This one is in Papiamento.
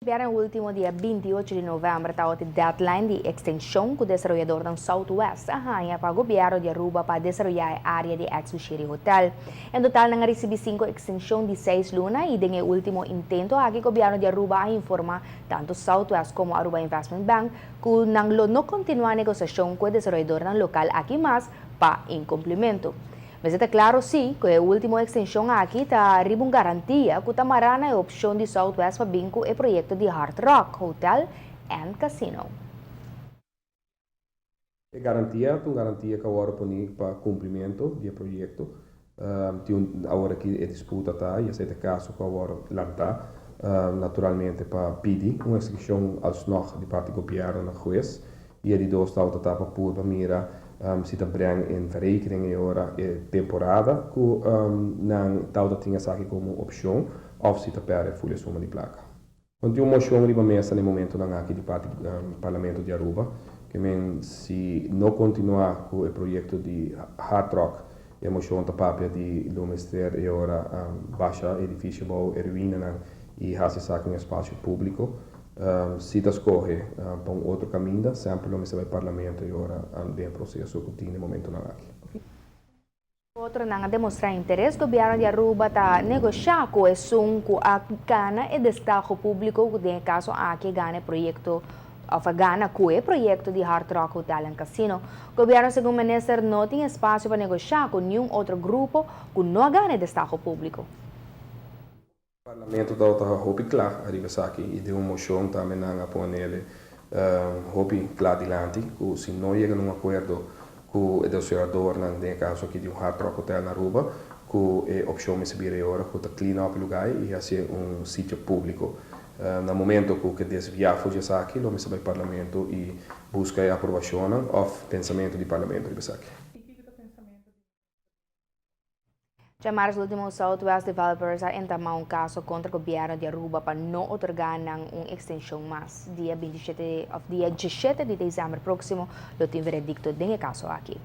Bièrnè último dia 28 di novèmber tabata e deadline di ekstenshon ku desaroyadornan Southwest a haña pa gobièrnu di Aruba pa desaroyá e área di ex Bushiri Hotel. En total nan a risibí sinku ekstenshon di seis luna i den e último intento aki gobièrnu di Aruba a informá tantu Southwest komo Aruba Investment Bank ku nan lo no kontinuá negosiashon ku e desaroyadornan lokal aki mas pa inkumplimentu. Mester ta klaro sí ku e último ekstenshon aki ta riba un garantia ku ta mará na e opshon di Southwest pa bin ku e proyekto di Hard Rock Hotel and Casino. E garantia ta un garantia ku a wòrdu poní pa kumplimentu di e proyekto. Tin un awor aki e disputa ta i esei ta e kaso ku a wòrdu lantá naturalmente pa pidi un ekstenshon alsnog di parti gobièrnu na hues. I e di dos tabata ta pa purba mira si ta breng in verrekening e ora e temporada ku nan tabata tin esaki komo opshon òf si ta pèrdè ful e suma di plaka. No tin un moshon riba mesa na e momentonan aki di parti Parlamento di Aruba ke men si no kontinuá ku e proyekto di Hard Rock e moshon ta papia di lo mester e ora basha edifisio bou e ruinanan i hasi esaki un espasio públiko. Si ta skohe pa un otro kaminda, semper lo mester bai Parlamento i ora den e proseso ku tin den momentonan aki. Otronan a demostrá interes, Gobièrnu di Aruba ta negoshá ku esun ku a gana e destaho públiko ku den e kaso aki a gana e proyekto òf a gana ku e proyekto di Hard Rock Hotel and Casino. Gobièrnu segun minister no tin espasio pa negoshá ku niun otro grupo ku no a gana e destaho públiko. Parlamento tabata hopi kla ariba esaki i den un moshon tambe nan a ponele hopi kla dilanti ku si no yega na un akuerdo ku e desaroyadornan den e kaso aki di un Hard Rock Hotel na Aruba ku e opshon mester bira e ora ku ta clean up e lugar i hasié un sitio públiko. Na momento ku ke desviá for di esaki lo mester bai Parlamento i buska e aprobashonnan òf pensamentu di Parlamento riba esaki. Djamars ultimo Southwest Developers a entamá un kaso kontra gobièrnu di Aruba pa no otorgá nan un ekstenshon mas. Dia 27 òf dia 17 di desèmber próksimo lo tin veredikto den e kaso aki.